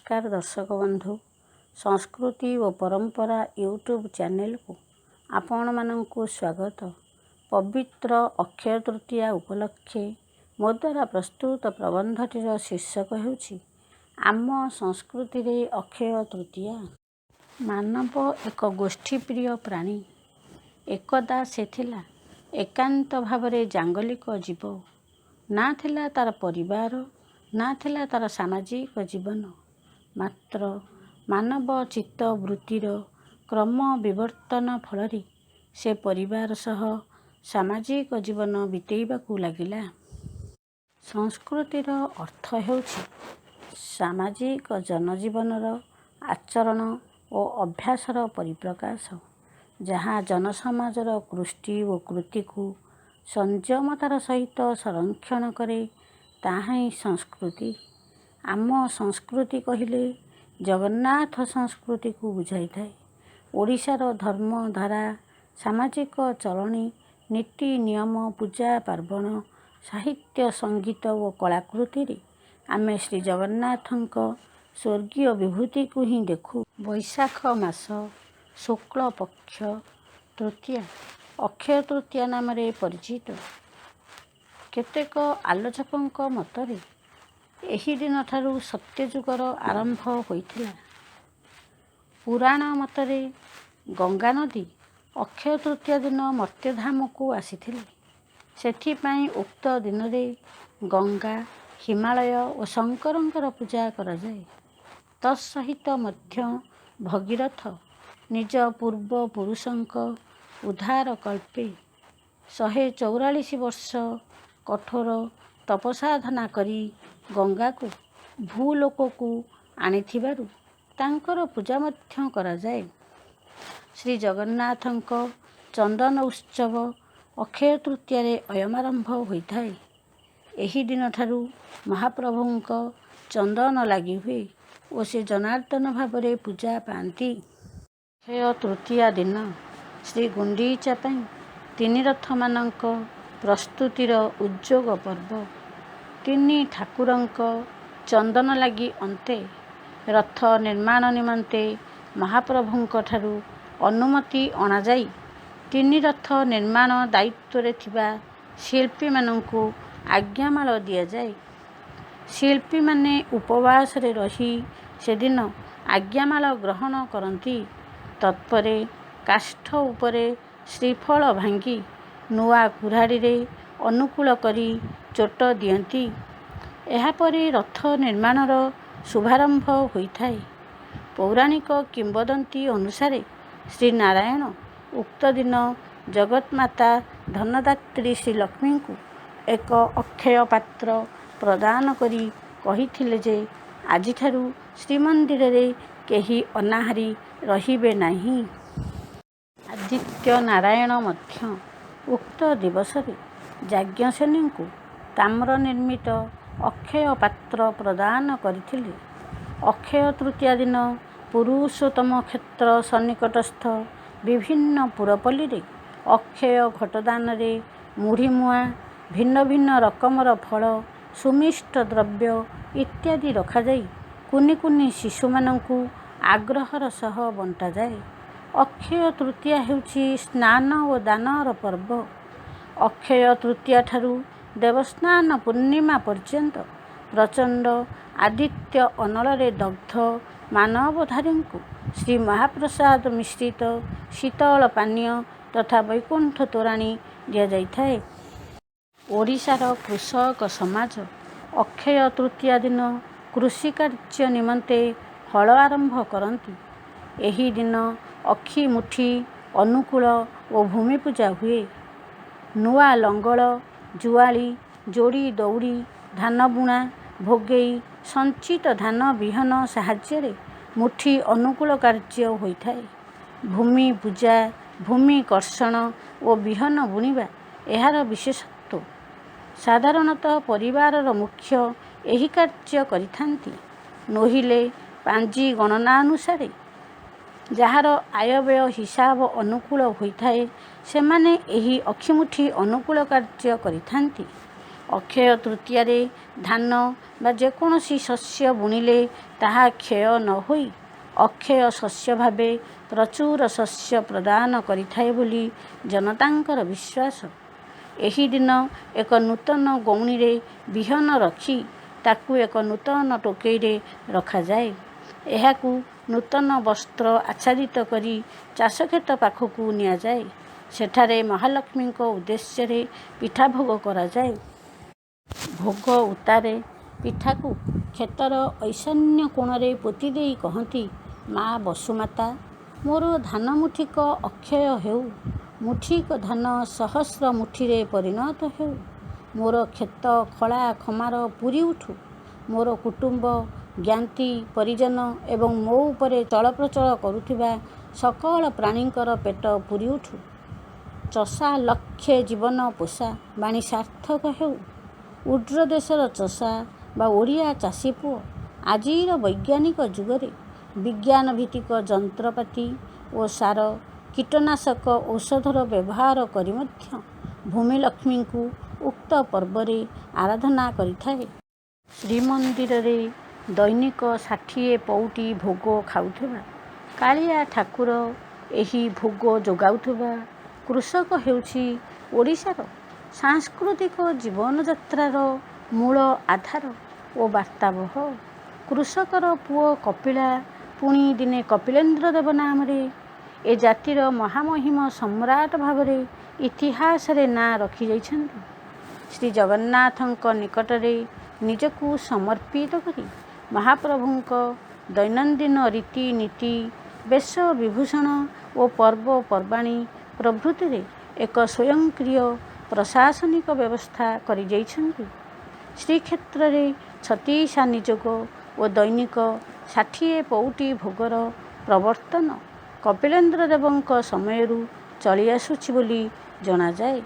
ନମସ୍କାର ଦର୍ଶକ ବନ୍ଧୁ, ସଂସ୍କୃତି ଓ ପରମ୍ପରା ୟୁଟ୍ୟୁବ୍ ଚ୍ୟାନେଲକୁ ଆପଣମାନଙ୍କୁ ସ୍ୱାଗତ। ପବିତ୍ର ଅକ୍ଷୟ ତୃତୀୟା ଉପଲକ୍ଷେ ମୋ ଦ୍ୱାରା ପ୍ରସ୍ତୁତ ପ୍ରବନ୍ଧଟିର ଶୀର୍ଷକ ହେଉଛି ଆମ ସଂସ୍କୃତିରେ ଅକ୍ଷୟ ତୃତୀୟା। ମାନବ ଏକ ଗୋଷ୍ଠୀପ୍ରିୟ ପ୍ରାଣୀ। ଏକଦା ସେ ଥିଲା ଏକାନ୍ତ ଭାବରେ ଜାଙ୍ଗଲିକ ଜୀବ। ନା ଥିଲା ତା'ର ପରିବାର, ନା ଥିଲା ତା'ର ସାମାଜିକ ଜୀବନ। ମାତ୍ର ମାନବ ଚିତ୍ତବୃତ୍ତିର କ୍ରମ ବିବର୍ତ୍ତନ ଫଳରେ ସେ ପରିବାର ସହ ସାମାଜିକ ଜୀବନ ବିତେଇବାକୁ ଲାଗିଲା। ସଂସ୍କୃତିର ଅର୍ଥ ହେଉଛି ସାମାଜିକ ଜନଜୀବନର ଆଚରଣ ଓ ଅଭ୍ୟାସର ପରିପ୍ରକାଶ। ଯାହା ଜନସମାଜର କୃଷ୍ଟି ଓ କୃତିକୁ ସଂଯମତାର ସହିତ ସଂରକ୍ଷଣ କରେ, ତାହା ହିଁ ସଂସ୍କୃତି। ଆମ ସଂସ୍କୃତି କହିଲେ ଜଗନ୍ନାଥ ସଂସ୍କୃତିକୁ ବୁଝାଇଥାଏ। ଓଡ଼ିଶାର ଧର୍ମଧାରା, ସାମାଜିକ ଚଳଣି, ନୀତି ନିୟମ, ପୂଜା ପାର୍ବଣ, ସାହିତ୍ୟ, ସଙ୍ଗୀତ ଓ କଳାକୃତିରେ ଆମେ ଶ୍ରୀଜଗନ୍ନାଥଙ୍କ ସ୍ୱର୍ଗୀୟ ବିଭୂତିକୁ ହିଁ ଦେଖୁ। ବୈଶାଖ ମାସ ଶୁକ୍ଳପକ୍ଷ ତୃତୀୟା ଅକ୍ଷୟ ତୃତୀୟା ନାମରେ ପରିଚିତ। କେତେକ ଆଲୋଚକଙ୍କ ମତରେ ଏହି ଦିନଠାରୁ ସତ୍ୟଯୁଗର ଆରମ୍ଭ ହୋଇଥିଲା। ପୁରାଣ ମତରେ ଗଙ୍ଗାନଦୀ ଅକ୍ଷୟ ତୃତୀୟା ଦିନ ମର୍ତ୍ତ୍ୟଧାମକୁ ଆସିଥିଲେ। ସେଥିପାଇଁ ଉକ୍ତ ଦିନରେ ଗଙ୍ଗା, ହିମାଳୟ ଓ ଶଙ୍କରଙ୍କର ପୂଜା କରାଯାଏ। ତତ୍ସହିତ ମଧ୍ୟ ଭଗୀରଥ ନିଜ ପୂର୍ବପୁରୁଷଙ୍କ ଉଦ୍ଧାରକଳ୍ପେ 144 ବର୍ଷ କଠୋର ତପସାଧନା କରି ଗଙ୍ଗାକୁ ଭୂଲୋକକୁ ଆଣିଥିବାରୁ ତାଙ୍କର ପୂଜା ମଧ୍ୟ କରାଯାଏ। ଶ୍ରୀଜଗନ୍ନାଥଙ୍କ ଚନ୍ଦନ ଉତ୍ସବ ଅକ୍ଷୟ ତୃତୀୟାରେ ଅୟମାରମ୍ଭ ହୋଇଥାଏ। ଏହି ଦିନଠାରୁ ମହାପ୍ରଭୁଙ୍କ ଚନ୍ଦନ ଲାଗି ହୁଏ ଓ ସେ ଜନାର୍ଦ୍ଦନ ଭାବରେ ପୂଜା ପାଆନ୍ତି। ଅକ୍ଷୟ ତୃତୀୟା ଦିନ ଶ୍ରୀଗୁଣ୍ଡିଚା ପାଇଁ ତିନି ରଥମାନଙ୍କ ପ୍ରସ୍ତୁତିର ଉଦ୍ଯୋଗ ପର୍ବ। ତିନି ଠାକୁରଙ୍କ ଚନ୍ଦନ ଲାଗି ଅନ୍ତେ ରଥ ନିର୍ମାଣ ନିମନ୍ତେ ମହାପ୍ରଭୁଙ୍କଠାରୁ ଅନୁମତି ଅଣାଯାଇ ତିନି ରଥ ନିର୍ମାଣ ଦାୟିତ୍ୱରେ ଥିବା ଶିଳ୍ପୀମାନଙ୍କୁ ଆଜ୍ଞାମାଳ ଦିଆଯାଏ। ଶିଳ୍ପୀମାନେ ଉପବାସରେ ରହି ସେଦିନ ଆଜ୍ଞାମାଳ ଗ୍ରହଣ କରନ୍ତି। ତତ୍ପରେ କାଷ୍ଠ ଉପରେ ଶ୍ରୀଫଳ ଭାଙ୍ଗି ନୂଆ କୁରାଢ଼ୀରେ ଅନୁକୂଳ କରି ଚୋଟ ଦିଅନ୍ତି। ଏହାପରେ ରଥ ନିର୍ମାଣର ଶୁଭାରମ୍ଭ ହୋଇଥାଏ। ପୌରାଣିକ କିମ୍ବଦନ୍ତୀ ଅନୁସାରେ ଶ୍ରୀନାରାୟଣ ଉକ୍ତ ଦିନ ଜଗନ୍ମାତା ଧନଦାତ୍ରୀ ଶ୍ରୀଲକ୍ଷ୍ମୀଙ୍କୁ ଏକ ଅକ୍ଷୟ ପାତ୍ର ପ୍ରଦାନ କରି କହିଥିଲେ ଯେ, ଆଜିଠାରୁ ଶ୍ରୀମନ୍ଦିରରେ କେହି ଅନାହାରୀ ରହିବେ ନାହିଁ। ଆଦିତ୍ୟ ନାରାୟଣ ମଧ୍ୟ ଉକ୍ତ ଦିବସରେ ଯାଜ୍ଞସେନୀଙ୍କୁ ତାମ୍ର ନିର୍ମିତ ଅକ୍ଷୟ ପାତ୍ର ପ୍ରଦାନ କରିଥିଲେ। ଅକ୍ଷୟ ତୃତୀୟା ଦିନ ପୁରୁଷୋତ୍ତମ କ୍ଷେତ୍ର ସନ୍ନିକଟସ୍ଥ ବିଭିନ୍ନ ପୁରପଲ୍ଲୀରେ ଅକ୍ଷୟ ଘଟଦାନରେ ମୁଢ଼ି ମୁଆଁ, ଭିନ୍ନ ଭିନ୍ନ ରକମର ଫଳ, ସୁମିଷ୍ଟ ଦ୍ରବ୍ୟ ଇତ୍ୟାଦି ରଖାଯାଇ କୁନି କୁନି ଶିଶୁମାନଙ୍କୁ ଆଗ୍ରହର ସହ ବଣ୍ଟାଯାଏ। ଅକ୍ଷୟ ତୃତୀୟା ହେଉଛି ସ୍ନାନ ଓ ଦାନର ପର୍ବ। ଅକ୍ଷୟ ତୃତୀୟାଠାରୁ ଦେବସ୍ନାନ ପୂର୍ଣ୍ଣିମା ପର୍ଯ୍ୟନ୍ତ ପ୍ରଚଣ୍ଡ ଆଦିତ୍ୟ ଅନଳରେ ଦଗ୍ଧ ମାନବଧାରୀଙ୍କୁ ଶ୍ରୀମହାପ୍ରସାଦ ମିଶ୍ରିତ ଶୀତଳ ପାନୀୟ ତଥା ବୈକୁଣ୍ଠ ତୋରାଣି ଦିଆଯାଇଥାଏ। ଓଡ଼ିଶାର କୃଷକ ସମାଜ ଅକ୍ଷୟ ତୃତୀୟା ଦିନ କୃଷିକାର୍ଯ୍ୟ ନିମନ୍ତେ ହଳ ଆରମ୍ଭ କରନ୍ତି। ଏହି ଦିନ ଅକ୍ଷିମୁଠି ଅନୁକୂଳ ଓ ଭୂମିପୂଜା ହୁଏ। ନୂଆ ଲଙ୍ଗଳ, ଜୁଆଳି, ଯୋଡ଼ି ଦଉଡ଼ି, ଧାନବୁଣା, ଭୋଗେଇ, ସଞ୍ଚିତ ଧାନ ବିହନ ସାହାଯ୍ୟରେ ମୁଠି ଅନୁକୂଳ କାର୍ଯ୍ୟ ହୋଇଥାଏ। ଭୂମି ପୂଜା, ଭୂମି କର୍ଷଣ ଓ ବିହନ ବୁଣିବା ଏହାର ବିଶେଷତ୍ୱ। ସାଧାରଣତଃ ପରିବାରର ମୁଖ୍ୟ ଏହି କାର୍ଯ୍ୟ କରିଥାନ୍ତି, ନୋହିଲେ ପାଞ୍ଜି ଗଣନାନୁସାରେ ଯାହାର ଆୟବ୍ୟୟ ହିସାବ ଅନୁକୂଳ ହୋଇଥାଏ, ସେମାନେ ଏହି ଅକ୍ଷିମୁଠି ଅନୁକୂଳ କାର୍ଯ୍ୟ କରିଥାନ୍ତି। ଅକ୍ଷୟ ତୃତୀୟାରେ ଧାନ ବା ଯେକୌଣସି ଶସ୍ୟ ବୁଣିଲେ ତାହା କ୍ଷୟ ନ ହୋଇ ଅକ୍ଷୟ ଶସ୍ୟ ଭାବେ ପ୍ରଚୁର ଶସ୍ୟ ପ୍ରଦାନ କରିଥାଏ ବୋଲି ଜନତାଙ୍କର ବିଶ୍ୱାସ। ଏହି ଦିନ ଏକ ନୂତନ ଗଉଣୀରେ ବିହନ ରଖି ତାକୁ ଏକ ନୂତନ ଟୋକେଇରେ ରଖାଯାଏ। ଏହାକୁ ନୂତନ ବସ୍ତ୍ର ଆଚ୍ଛାଦିତ କରି ଚାଷକ୍ଷେତ ପାଖକୁ ନିଆଯାଏ। ସେଠାରେ ମହାଲକ୍ଷ୍ମୀଙ୍କ ଉଦ୍ଦେଶ୍ୟରେ ପିଠା ଭୋଗ କରାଯାଏ। ଭୋଗ ଉତ୍ତାରେ ପିଠାକୁ କ୍ଷେତର ଐଶାନ୍ୟ କୋଣରେ ପୋତି ଦେଇ କହନ୍ତି, ମା ବସୁମାତା, ମୋର ଧାନ ମୁଠିକ ଅକ୍ଷୟ ହେଉ, ମୁଠିକ ଧାନ ସହସ୍ର ମୁଠିରେ ପରିଣତ ହେଉ, ମୋର କ୍ଷେତ ଖଳା ଖମାର ପୂରି ଉଠୁ, ମୋର କୁଟୁମ୍ବ, ଜ୍ଞାତି ପରିଜନ ଏବଂ ମୋ ଉପରେ ଚଳପ୍ରଚଳ କରୁଥିବା ସକଳ ପ୍ରାଣୀଙ୍କର ପେଟ ପୂରିଉଠୁ, ଚଷା ଲକ୍ଷେ ଜୀବନ ପୋଷା ବାଣୀ ସାର୍ଥକ ହେଉ। ଉଡ୍ର ଦେଶର ଚଷା ବା ଓଡ଼ିଆ ଚାଷୀପୁଅ ଆଜିର ବୈଜ୍ଞାନିକ ଯୁଗରେ ବିଜ୍ଞାନଭିତ୍ତିକ ଯନ୍ତ୍ରପାତି ଓ ସାର, କୀଟନାଶକ ଔଷଧର ବ୍ୟବହାର କରି ମଧ୍ୟ ଭୂମିଲକ୍ଷ୍ମୀଙ୍କୁ ଉକ୍ତ ପର୍ବରେ ଆରାଧନା କରିଥାଏ। ଶ୍ରୀମନ୍ଦିରରେ ଦୈନିକ 60 ପଉଟି ଭୋଗ ଖାଉଥିବା କାଳିଆ ଠାକୁର ଏହି ଭୋଗ ଯୋଗାଉଥିବା କୃଷକ ହେଉଛି ଓଡ଼ିଶାର ସାଂସ୍କୃତିକ ଜୀବନଯାତ୍ରାର ମୂଳ ଆଧାର ଓ ବାର୍ତ୍ତାବହ। କୃଷକର ପୁଅ କପିଳା ପୁଣି ଦିନେ କପିଳେନ୍ଦ୍ର ଦେବ ନାମରେ ଏ ଜାତିର ମହାମହିମ ସମ୍ରାଟ ଭାବରେ ଇତିହାସରେ ନାଁ ରଖିଯାଇଛନ୍ତି। ଶ୍ରୀଜଗନ୍ନାଥଙ୍କ ନିକଟରେ ନିଜକୁ ସମର୍ପିତ କରି ମହାପ୍ରଭୁଙ୍କ ଦୈନନ୍ଦିନ ରୀତିନୀତି, ବେଶ ବିଭୂଷଣ ଓ ପର୍ବପର୍ବାଣୀ ପ୍ରଭୃତିରେ ଏକ ସ୍ୱୟଂକ୍ରିୟ ପ୍ରଶାସନିକ ବ୍ୟବସ୍ଥା କରିଯାଇଛନ୍ତି। ଶ୍ରୀକ୍ଷେତ୍ରରେ ଛତିଶା ନିଯୋଗ ଓ ଦୈନିକ 60 ପଉଟି ଭୋଗର ପ୍ରବର୍ତ୍ତନ କପିଳେନ୍ଦ୍ର ଦେବଙ୍କ ସମୟରୁ ଚଳିଆସୁଛି ବୋଲି ଜଣାଯାଏ।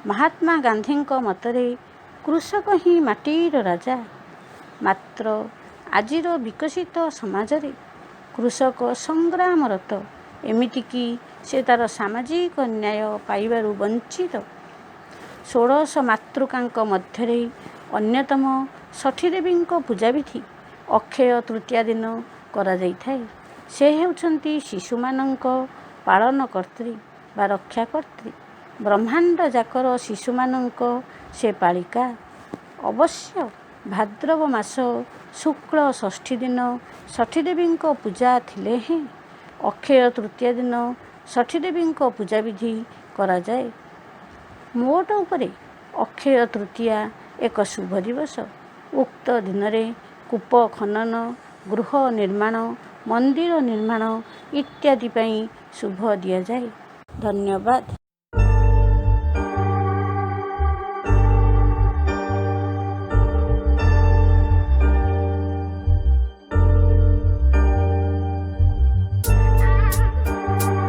ମହାତ୍ମା ଗାନ୍ଧୀଙ୍କ ମତରେ କୃଷକ ହିଁ ମାଟିର ରାଜା। ମାତ୍ର ଆଜିର ବିକଶିତ ସମାଜରେ କୃଷକ ସଂଗ୍ରାମରତ, ଏମିତିକି ସେ ତା'ର ସାମାଜିକ ନ୍ୟାୟ ପାଇବାରୁ ବଞ୍ଚିତ। ଷୋଡ଼ଶ ମାତୃକାଙ୍କ ମଧ୍ୟରେ ଅନ୍ୟତମ ଷଠୀଦେବୀଙ୍କ ପୂଜାବିଧି ଅକ୍ଷୟ ତୃତୀୟା ଦିନ କରାଯାଇଥାଏ। ସେ ହେଉଛନ୍ତି ଶିଶୁମାନଙ୍କ ପାଳନକର୍ତ୍ତ୍ରୀ ବା ରକ୍ଷାକର୍ତ୍ତ୍ରୀ। ବ୍ରହ୍ମାଣ୍ଡ ଯାକର ଶିଶୁମାନଙ୍କ ସେ ପାଳିକା। ଅବଶ୍ୟ ଭାଦ୍ରବ ମାସ ଶୁକ୍ଳ ଷଷ୍ଠୀ ଦିନ ଷଠୀଦେବୀଙ୍କ ପୂଜା ଥିଲେ ହେଁ ଅକ୍ଷୟ ତୃତୀୟା ଦିନ ଷଠୀଦେବୀଙ୍କ ପୂଜାବିଧି କରାଯାଏ। ମୋଟ ଉପରେ ଅକ୍ଷୟ ତୃତୀୟା ଏକ ଶୁଭ ଦିବସ। ଉକ୍ତ ଦିନରେ କୂପ ଖନନ, ଗୃହ ନିର୍ମାଣ, ମନ୍ଦିର ନିର୍ମାଣ ଇତ୍ୟାଦି ପାଇଁ ଶୁଭ ଦିଆଯାଏ। ଧନ୍ୟବାଦ।